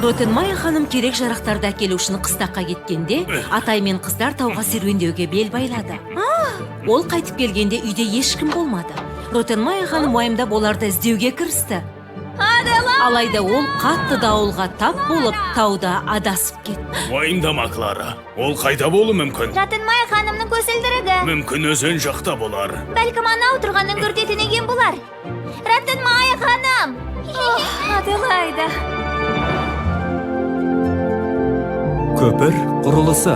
Ротенмайя ханым керек жарақтарды әкелу үшін қыстаққа кеткенде, атай мен қыздар тауға серуендеуге бел байлады. Ол қайтып келгенде үйде ешкім болмады. Ротенмайя ханым уайымдап оларды іздеуге кірісті. Алайда ол қатты дауылға тап болып, тауда адасып кетті. Уайымдама, Клара. Ол қайда болуы мүмкін? Ротенмайя ханымның көзілдірігі. Мүмкін өзен жақта болар. Бәлкім анау тұрған үңгірде түнеген болар. Ротенмайя ханым! Аделаида. Көпір құрылысы.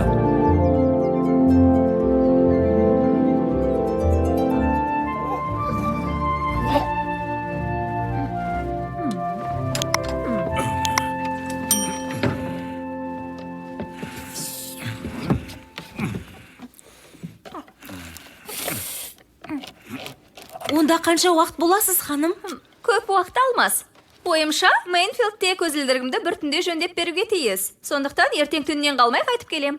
Онда қанша уақыт боласыз, ханым? Көп уақыт алмас. Ойымша, Мейнфилдте көзілдірігімді бір түнде жөндеп беруге тиіс. Сондықтан ертең түннен қалмай қайтып келем.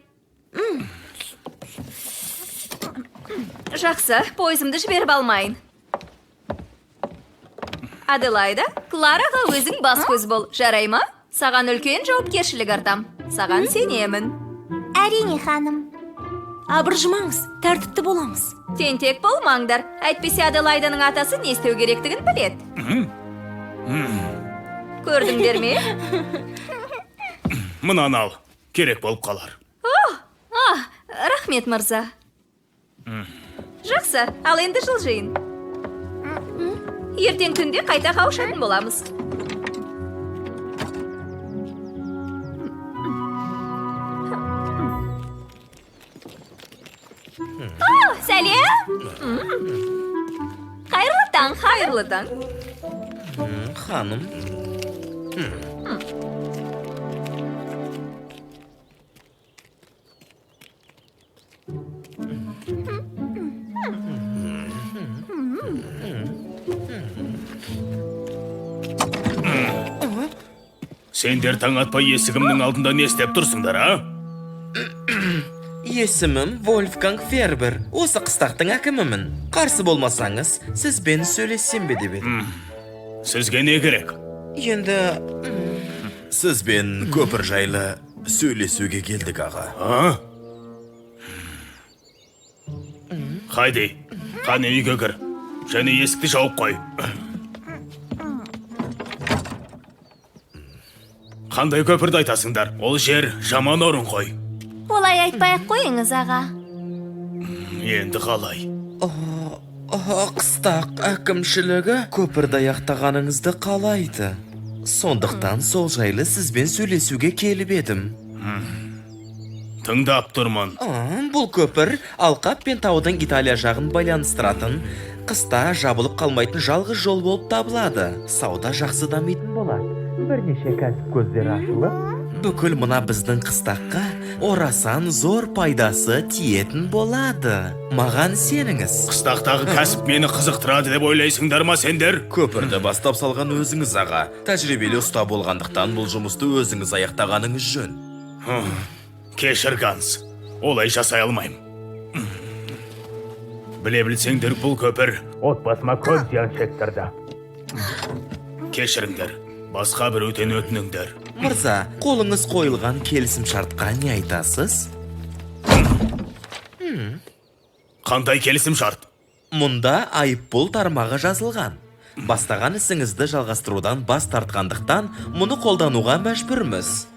Жақсы, пойызымды жіберіп алмайын. Аделаида, Клараға өзің бас көз бол, жарай ма? Саған үлкен жауапкершілік артам. Саған сенемін. Әрине, ханым. Абыржымаңыз, тәртіпті боламыз. Тентек болмаңдар. Әйтпесе Аделаиданың атасы не істеу керектігін біледі. Көрдіңдер ме? Мынаны ал. Керек болып қалар. Рахмет, мырза. Жақсы, ал енді жылжиын. Ертең түнде қайта қауышатын боламыз. Сәлем! Қайырлы таң, қайырлы таң. Ханым. Сендер таң атпай есігімнің алдында не істеп тұрсыңдар, а? Есімім Вольфганг Фербер. Осы қыстақтың әкімімін. Қарсы болмасаңыз, сізбен сөйлессем бе деп едім. Сізге не керек? Енді Сізбен көпір жайлы сөйлесуге келдік, аға. А? Хайди, қане үйге кір. Және есікті жауып қой. Қандай көпірді айтасыңдар? Ол жер жаман орын қой. Олай айтпай ақ қойыңыз, аға. Енді қалай? Қыстақ әкімшілігі көпірді аяқтағаныңызды қалайды. Сондықтан сол жайлы сізбен сөйлесуге келіп едім. Тыңдап тұрмын. Бұл көпір алқап пен таудың Италия жағын байланыстыратын, қыста жабылып қалмайтын жалғыз жол болып табылады. Сауда жақсы дамитын болады. Бірнеше кәсіп көздері ашылып, бүкіл мына біздің қыстаққа орасан зор пайдасы тиетін болады. Маған сеніңіз. Қыстақтағы кәсіп мені қызықтырады деп ойлайсыңдар ма сендер? Көпірді бастап салған өзіңіз, аға. Тәжірибелі ұста болғандықтан бұл жұмысты өзіңіз аяқтағаныңыз жөн. Кешір, Ганс. Олай жасай алмаймын. Біле білсеңдер, бұл көпір отбасыма көп зиян шектірді. Кешіріңдер. Басқа біреуден өтініңдер. Мырза, қолыңыз қойылған келісімшартқа не айтасыз? Қандай келісімшарт? Мұнда айыппұл тармағы жазылған. Бастаған ісіңізді жалғастырудан бас тартқандықтан мұны қолдануға мәжбүрміз.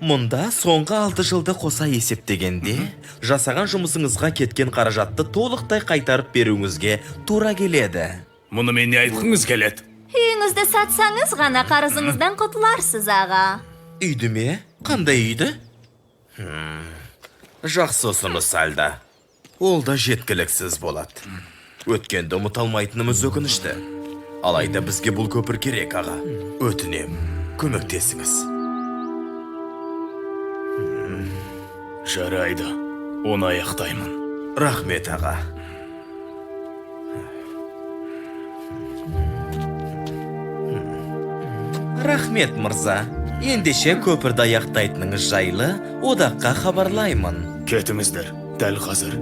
Мұнда соңғы 6 жылды қоса есептегенде, жасаған жұмысыңызға кеткен қаражатты толықтай қайтарып беруіңізге тура келеді. Мұнымен не айтқыңыз келеді? Үйіңізді сатсаңыз ғана қарызыңыздан құтыларсыз, аға. Үйді ме? Қандай үйді? Жақсы ұсыныс, Альда. Ол да жеткіліксіз болады. Өткенді ұмыта алмайтынымыз өкінішті. Алайда бізге бұл көпір керек, аға. Өтінем, көмектесіңіз. Жарайды, оны аяқтаймын. Рахмет, аға. Рахмет, мырза. Ендеше көпірді аяқтайтыныңыз жайлы одаққа хабарлаймын. Кетіңіздер, дәл қазір.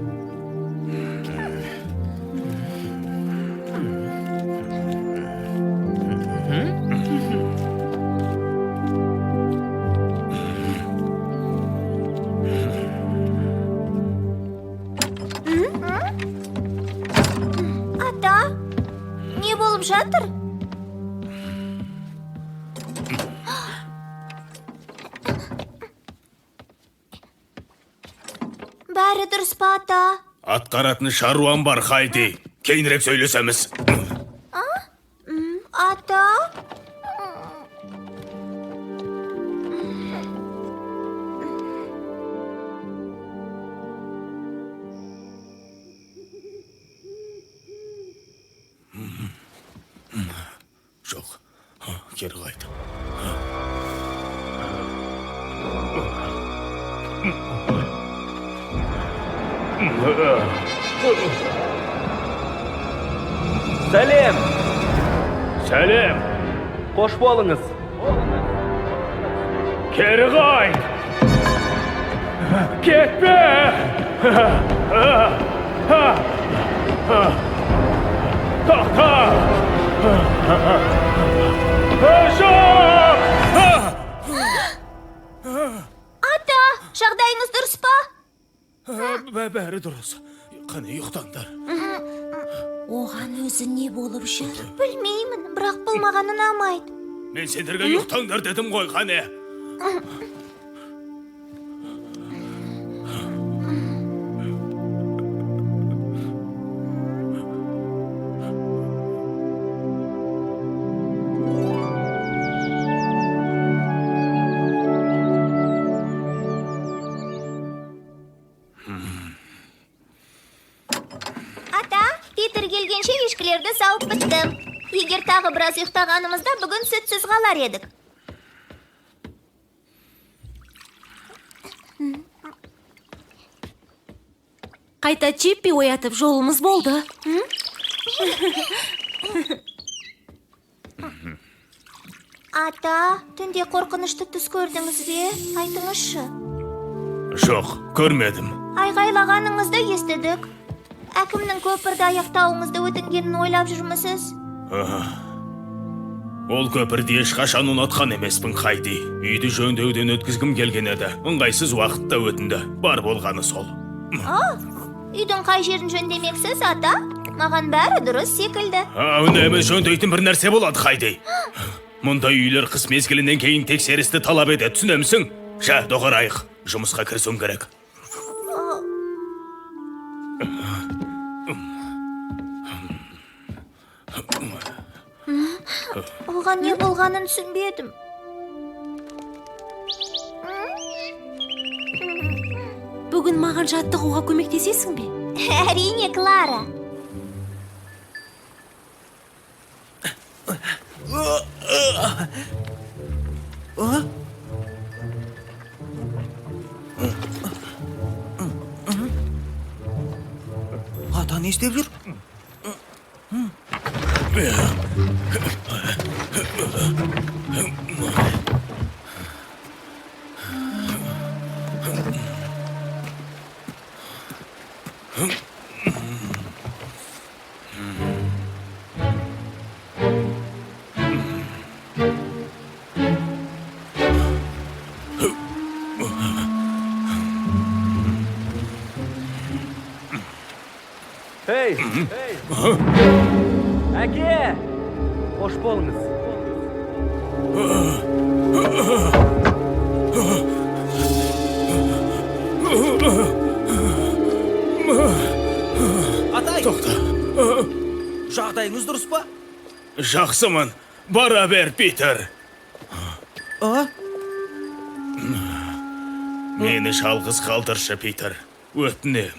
болып жатыр? Бәрі дұрыс па, ата? Атқаратын шаруам бар, Хайди. Кейінірек сөйлесеміз. Ата? Жоқ, кері қайт. Сәлем! Сәлем! Қош болыңыз! Кері қайт! Кетпе! Тоқта! Жоқ! Ата, жағдайыңыз дұрыс па? Бәрі дұрыс. Қане, ұйықтаңдар. Оған өзі не болып жүр? Білмеймін, бірақ бұл маған ұнамайды. Мен сендерге ұйықтаңдар дедім ғой, қане. Ата, Питер келгенше ешкілерді сауып біттім. Егер тағы біраз ұйықтағанымызда, бүгін сүтсіз қалар едік. Қайта Чиппи оятып жолымыз болды. Ата, түнде қорқынышты түс көрдіңіз бе? Айтыңызшы. Жоқ, көрмедім. Айғайлағаныңызды естідік. Әкімнің көпірді аяқтауыңызды өтінгенін ойлап жүрмісіз? Ол көпірді ешқашан ұнатқан емеспін, Хайди. Үйді жөндеуден өткізгім келген еді. Ыңғайсыз уақытта өтінді. Бар болғаны сол. Үйдің қай жерін жөндемексіз, ата? Маған бәрі дұрыс секілді. Үнемі жөндейтін бір нәрсе болады, Хайди. Мұндай үйлер қыс мезгілінен кейін тексерісті талап етеді, түсінемісің? Жә, доғарайық. Жұмысқа кірісуім керек. Оған не болғанын түсінбедім. Бүгін маған жаттығуға көмектесесің бе? Әрине, Клара. Ата не істеп жүр? Ей! Әке! Қош болыңыз! Атай! Тоқта. Жағдайыңыз дұрыс па? Жақсымын. Бара бер, Питер. А? Мені жалғыз қалдыршы, Питер. Өтінем.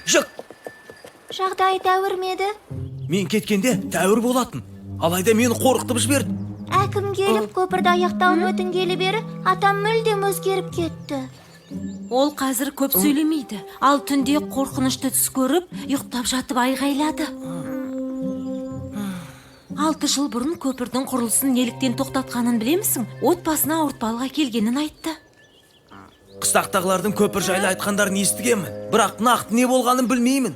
Жық! Жағдайы тәуір ме еді? Мен кеткенде тәуір болатын. Алайда мені қорқытып жіберді. Әкім келіп көпірді аяқтауын өтінгелі бері атам мүлдем өзгеріп кетті. Ол қазір көп сөйлемейді. Ал түнде қорқынышты түс көріп, ұйықтап жатып айғайлады. 6 жыл бұрын көпірдің құрылысын неліктен тоқтатқанын білемісің? Отбасына ауыртпалық әкелгенін айтты. Қыстақтағылардың көпір жайлы айтқандарын естігенмін, бірақ нақты не болғанын білмеймін.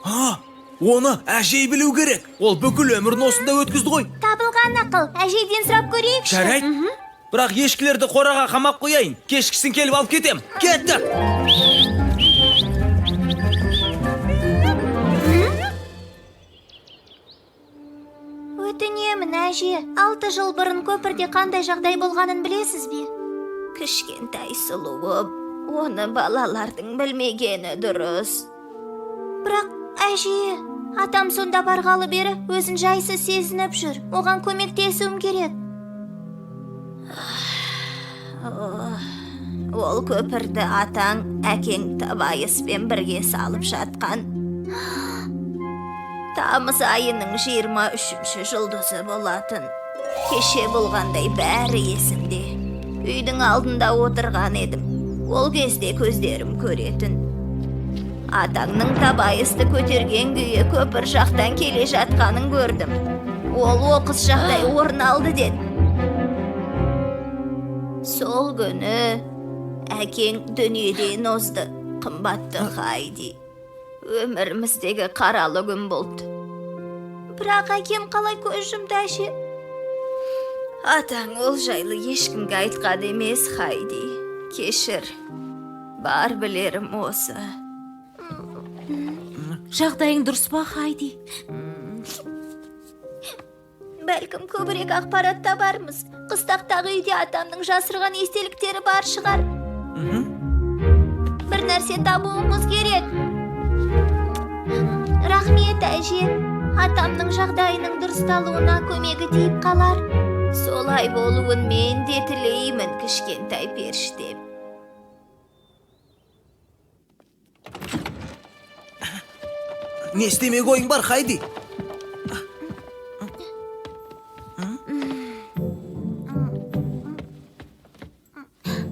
А, оны әжей білу керек. Ол бүкіл өмірін осында өткізді ғой. Табылған ақыл, әжейден сұрап көрейікші. Жарайды. Бірақ ешкілерді қораға қамап қояйын. Кешкісін келіп алып кетем. Кеттік! Өтінемін, әже. 6 жыл бұрын көпірде қандай жағдай болғанын білесіз бе? Кішкентай сұлуым, оны балалардың білмегені дұрыс. Бірақ, әже, атам сонда барғалы бері өзін жайсыз сезініп жүр. Оған көмектесуім керек. Ол көпірді атаң, әкең Табайыспен бірге салып жатқан. Тамыз айының 23-ші жұлдызы болатын. Кеше болғандай бәрі есімде. Үйдің алдында отырған едім. Ол кезде көздерім көретін. Атаңның Табайысты көтерген күйі көпір жақтан келе жатқанын көрдім. Ол оқыс жағдай орын алды деді. Сол күні әкең дүниеден озды, қымбатты Хайди. Өміріміздегі қаралы күн болды. Бірақ әкем қалай көз жұмды, әже? Атаң ол жайлы ешкімге айтқан емес, Хайди. Кешір. Бар білерім осы. Жағдайың дұрыс па, Хайди? Бәлкім көбірек ақпарат табармыз. Қыстақтағы үйде атамның жасырған естеліктері бар шығар. Бір нәрсе табуымыз керек. Рахмет, әже. Атамның жағдайының дұрысталуына көмегі тиіп қалар. Солай болуын мен де тілеймін, кішкентай періштем. Не істемек ойың бар, Хайди?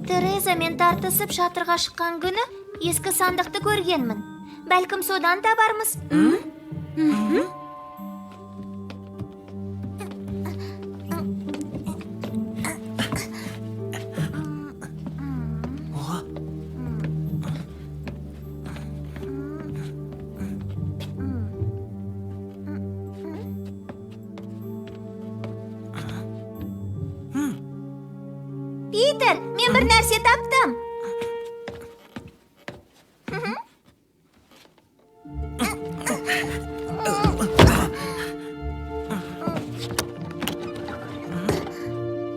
Терезамен тартысып шатырға шыққан күні ескі сандықты көргенмін. Бәлкім содан табармыз. Питер, мен бір нәрсе таптым.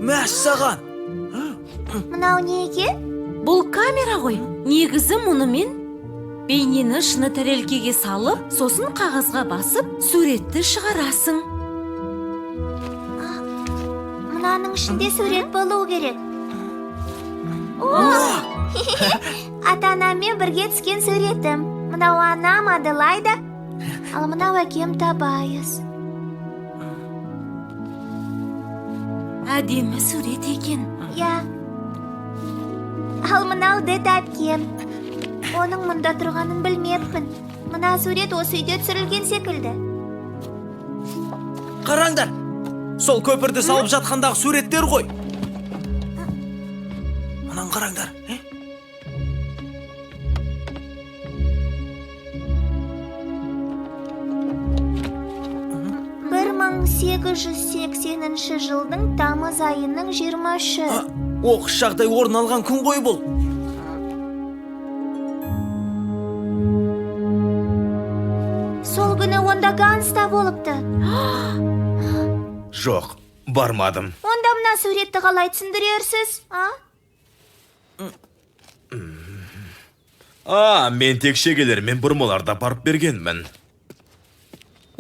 Мәссаған! Мынау не екен? Бұл камера ғой. Негізі мұнымен бейнені шыны тәрелкеге салып, сосын қағазға басып, суретті шығарасың. Мынаның ішінде сурет болуы керек. Ата-анаммен бірге түскен суретім. Мынау анам Аделайда, ал мынау әкем Табайыс. Әдемі сурет екен. Иә. Ал мынау Дед әпкем. Оның мұнда тұрғанын білмеппін. Мына сурет осы үйде түсірілген секілді. Қараңдар! Сол көпірді салып жатқандағы суреттер ғой. Мынаны қараңдар. Бір 1880 жылдың тамыз айының 23-і. Оқыс жағдай орын алған күн ғой бұл. Сол күні онда Ганс та болыпты. Жоқ, бармадым. Онда мына суретті қалай түсіндірерсіз, а? Мен тек шегелер мен бұрмаларды апарып бергенмін.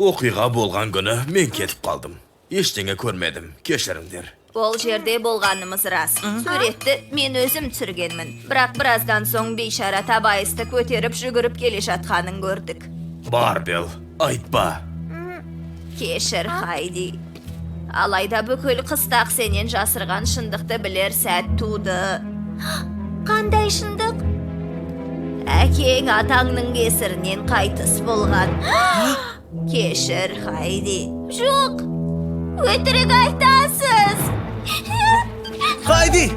Оқиға болған күні мен кетіп қалдым. Ештеңе көрмедім, кешіріңдер. Ол жерде болғанымыз рас. Суретті мен өзім түсіргенмін. Бірақ біраздан соң бейшара Табайысты көтеріп жүгіріп келе жатқанын көрдік. Барбел, айтпа. Кешір, Хайди. Алайда бүкіл қыстақ сенен жасырған шындықты білер сәт туды. Қандай шындық? Әкең атаңның кесірінен қайтыс болған. Кешір, Хайди. Жоқ, өтірік айтасыз. Хайди!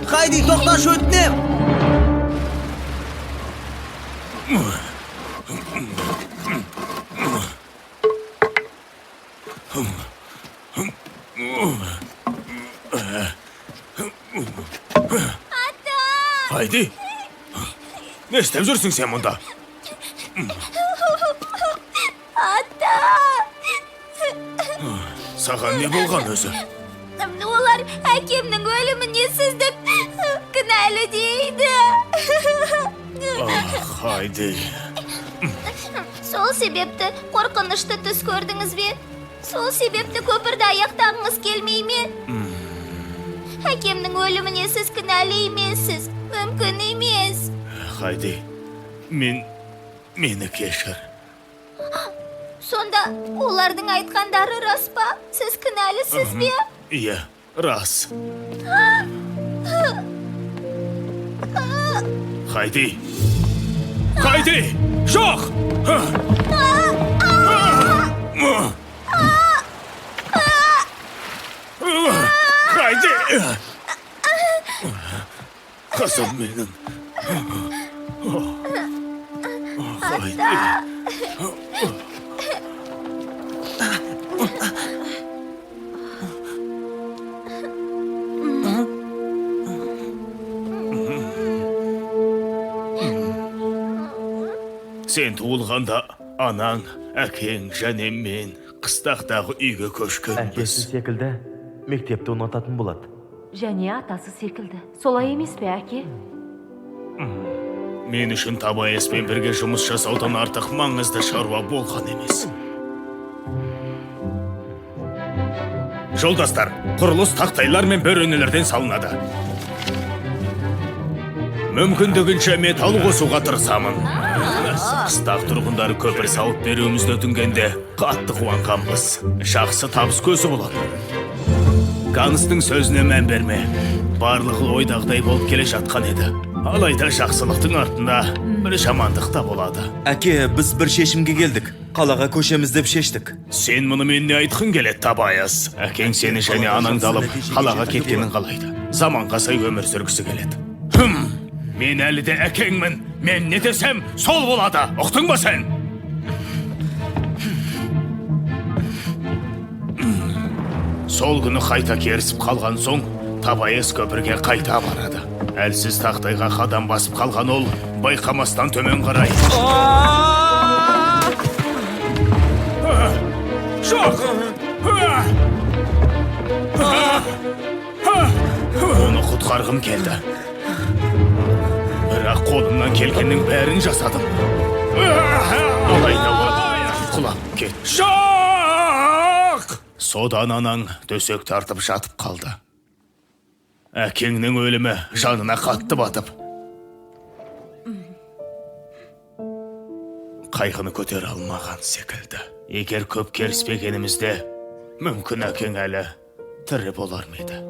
Хайди, тоқташы, өтінем! Не істеп жүрсің сен мұнда? Ата! Саған не болған өзі? Олар әкемнің өліміне сізді кінәлі дейді. Ах, Хайди. Сол себепті қорқынышты түс көрдіңіз бе? Сол себепті көпірді аяқтағыңыз келмей ме? Әкемнің өліміне сіз кінәлі емессіз. Мүмкін емес. Хайди, мені кешір. Сонда олардың айтқандары рас па? Сіз кінәлісіз бе? Иә, рас. Хайди! Хайди! Жоқ! Хайди! Қызым менің. Хайди. Сен туылғанда анаң, әкең және мен қыстақтағы үйге көшкенбіз. Әкесі секілді мектепті ұнататын болады. Және атасы секілді. Солай емес пе, әке? Мен үшін Тобаяспен бірге жұмыс жасаудан артық маңызды шаруа болған емес. Жолдастар, құрылыс тақтайлар мен бөренелерден салынады. Мүмкіндігінше металл қосуға тырысамын. Қыстақ тұрғындары көпір салып беруімізді өтінгенде қатты қуанғанбыз. Жақсы табыс көзі болады. Ганстың сөзіне мән берме. Барлығы ойдағыдай болып келе жатқан еді. Алайда жақсылықтың артында бір жамандық та болады. Әке, біз бір шешімге келдік. Қалаға көшеміз деп шештік. Сен мұнымен не айтқың келеді, Тобаяс? Әкең сені және анаңды алып қалаға кеткенін қалайды. Заманға сай өмір сүргісі келеді. Мен әлі де әкеңмін. Мен не десем, сол болады. Ұқтың ба сен? Сол күні қайта керісіп қалған соң, Тобаяс көпірге қайта барады. Әлсіз тақтайға қадам басып қалған ол, байқамастан төмен қарай. Жоқ! Оны құтқарғым келді. Бірақ қолымнан келгеннің бәрін жасадым. Алайда ол құлап кетті. Жоқ! Содан анаң төсек тартып жатып қалды. Әкеңнің өлімі жанына қатты батып, қайғыны көтере алмаған секілді. Егер көп керіспегенімізде, мүмкін әкең әлі тірі болар ма еді?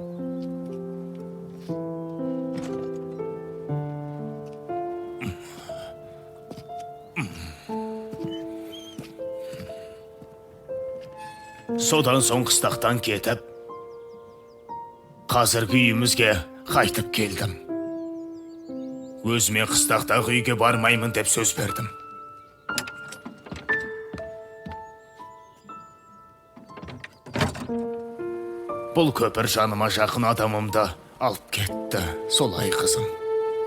Содан соң қыстақтан кетіп, қазіргі үйімізге қайтып келдім. Өзіме қыстақтағы үйге бармаймын деп сөз бердім. Бұл көпір жаныма жақын адамымды алып кетті. Солай, қызым.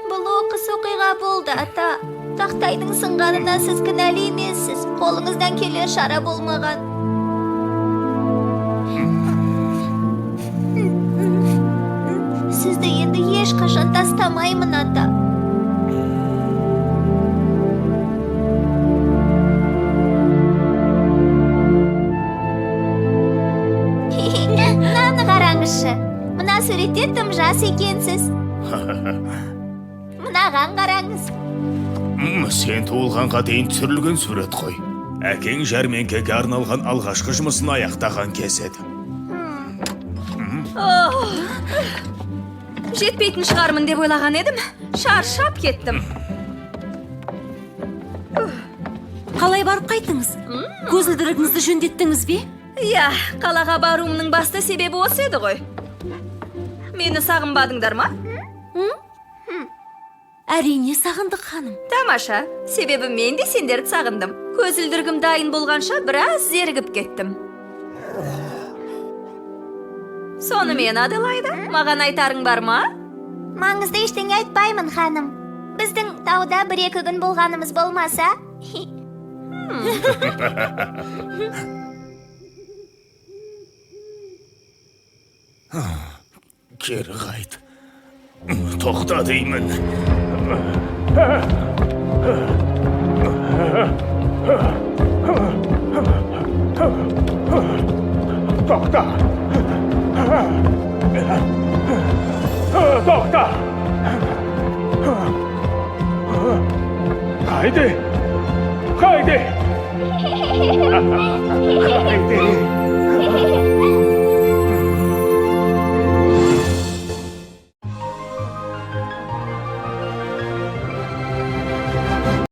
Бұл оқыс оқиға болды, ата. Тақтайдың сынғанына сіз кінәлі емессіз. Қолыңыздан келер шара болмаған. Сізді енді ешқашан тастамаймын, ата. Мынаны қараңызшы. Мына суретте тым жас екенсіз. Мынаған қараңыз. Сен туылғанға дейін түсірілген сурет қой. Әкең жәрмеңкеге арналған алғашқы жұмысын аяқтаған кез еді. Жетпейтін шығармын деп ойлаған едім. Шаршап кеттім. Қалай барып қайттыңыз? Көзілдірігіңізді жөндеттіңіз бе? Иә, қалаға баруымның басты себебі осы еді ғой. Мені сағынбадыңдар ма? Әрине сағындық, ханым. Тамаша, себебі мен де сендерді сағындым. Көзілдірігім дайын болғанша біраз зерігіп кеттім. Сонымен, Аделаида, маған айтарың бар ма? Маңызды ештеңе айтпаймын, ханым. Біздің тауда бір-екі күн болғанымыз болмаса. Кері қайт. Тоқта деймін. Тоқта. Тоқта. Хайди. Хайди. Хайди.